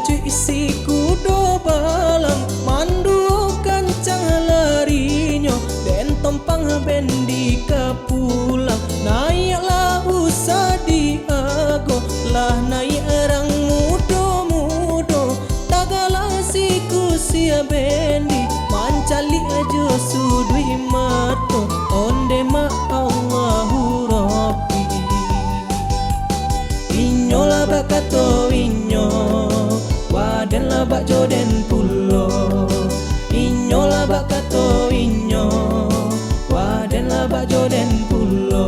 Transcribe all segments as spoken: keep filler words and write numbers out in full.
Cuik si kudo balang, manduo kancang larinyo, den tompang bendi ka pulang. Naiaklah usah diago, lah naiak rang mudo-mudo. Tagalah si kusia bendi, mancaliak jo suduik mato, onde ma Allahu Rabbi. Inyo lah bakato inyo, wah den lah bak jo den pulo. Inyo lah bakato inyo, wah den lah bak jo den pulo.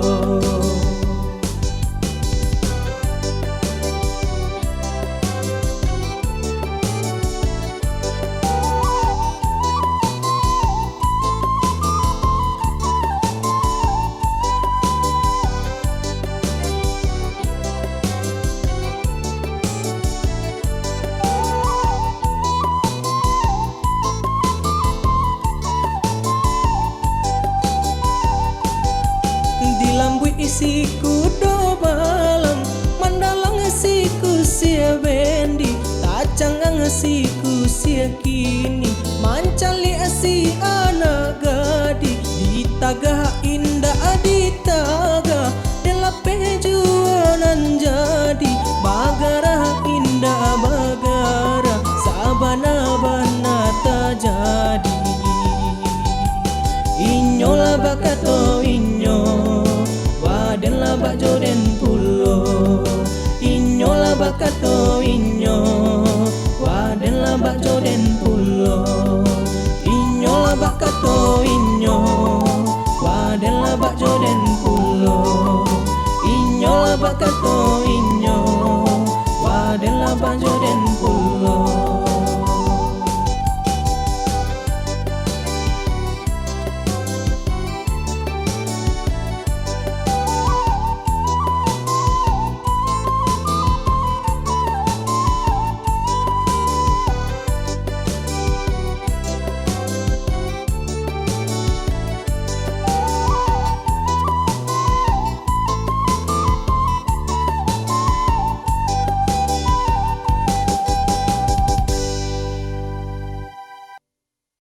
Dilambuik si kudo balang, mandalang si kusia bendi, tacangang si kusia kini, mancaliak si anak gadih, ditagah indak ditagah, dilapeh juo nan jadi, bagarah indak bagarah, sabana-bana tajadi. Inyo lah bakato inyo, wah den lah bak jo den pulo. Inyo lah bakato inyo, wah den lah bak jo den pulo. Inyo lah bakato inyo, wah den lah bak jo den pulo. Inyo lah bakato inyo, wah den lah bak jo den